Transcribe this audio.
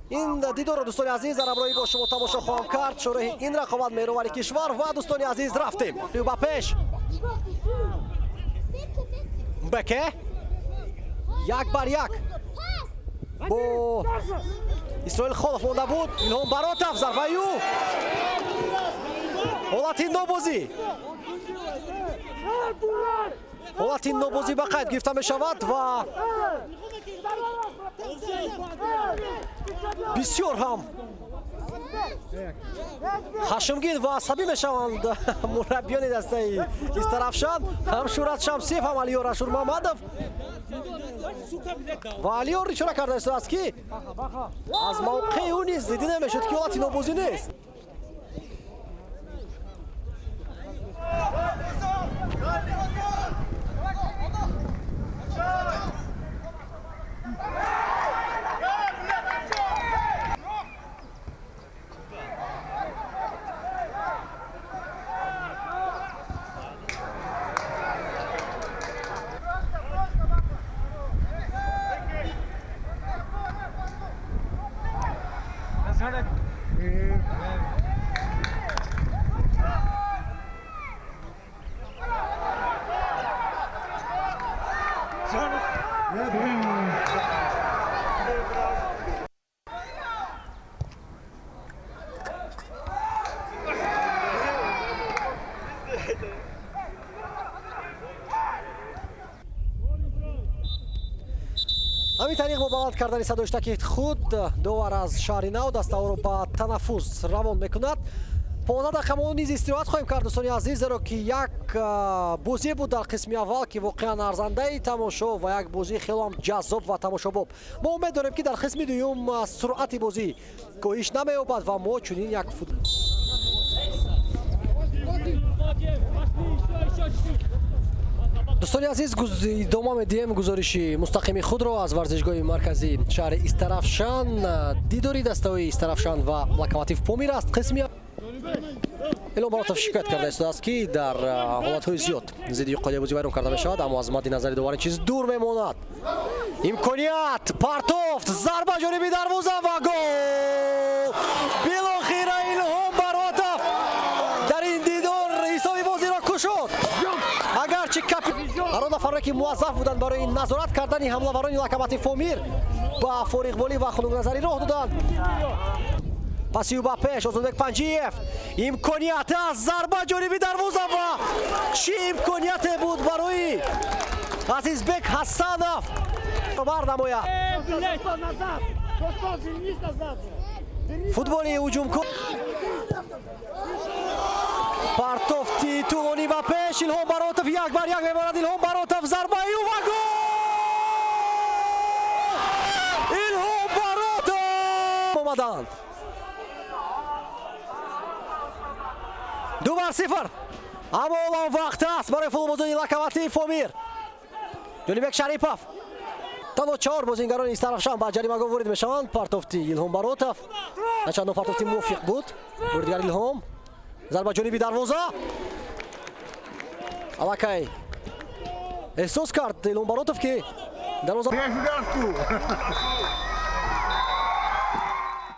Ин дидорро, дӯстони азиз, дар ҳамроҳӣ бо шумо тамошо хоҳам кард. Шӯрои ин рақобат меҳрувари кишвар ва дӯстони азиз, рафтем ба пеш. Беке як бар як бо Исроил Холов монда буд. Илҳом Баротов, зарбаи ӯ, ҳолати нобозӣ, ҳолати нобозӣ ба қайд гирифта мешавад ва бисёр ҳам хашмгин ва асабӣ мешаванд мураббиёни дастаи Истарафшан, ҳам Шӯрат Шамсиев, ҳам Алиёр Ашурмамадов. Ва Алиёр ишора карда истодааст, ки аз мавқеи ӯ низ дида намешуд, ки ҳолати нобозӣ нест. Ҳамин тариқ, бо баланд кардани садоиштаки худ, довар аз шаҳри нав дастаҳоро ба танаффус равон мекунад. 15 дақиқа мо низ истироҳат хоҳем кард, дӯстони азиз, зеро ки як бозие буд дар қисми аввал, ки воқеан арзандаи тамошо ва як бозии хело ҳам ҷаззоб ва тамошобоб. Мо умед дорем, ки дар қисми дуюм суръати бозӣ коҳиш намеёбад ва мо чунин як фут. Дӯстони азиз, идома медиҳем гузориши мустақими худро аз варзишгоҳи марказии шаҳри Истарафшан. Дидори дастаҳои Истарафшан ва Локомотив Помир аст. Қисми Илҳом Баротов шикоят карда истодааст, ки дар ҳолатҳои зиёд зидди қоидаи бозӣ вайрон карда мешавад, аммо аз мадди назари довар ин чиз дур мемонад. Имконият, партофт, зарба ҷониби дарвоза ва гол! Билохира Илҳом Баротов дар ин дидор ҳисоби бозиро кушод. Агарчи ҳар нафаре, ки муваззаф буданд барои назорат кардани ҳамлаварони Локомотив Помир, ба фориғболӣ ва хунукназарӣ роҳ доданд. Паси ӯ ба пеш, Озодбек Панҷиев, имконият аст, зарба ҷониби дарвоза ва чӣ имконияте буд барои Азизбек Ҳасанов бар намояд. Футболи ҳуҷумкор, партофти тӯлонӣ ба пеш, Илҳом Баротов як бар як мебарад. Илҳом Баротов, зарбаи ӯ ва гол! Илҳом Баротов омаданд. 2-0. Аммо ҳоло вақт аст барои футболбозони Локомотив Помир. Ҷонибек Шарипов. Танҳо чор бозингарони Истарафшан ба ҷаримагоҳ ворид мешаванд. Партофти Илҳом Баротов начандон партофти мувофиқ буд. Бори дигар Илҳом, зарба ҷониби дарвоза. Аллакай эҳсос кард Илҳом Баротов, ки дарвоза.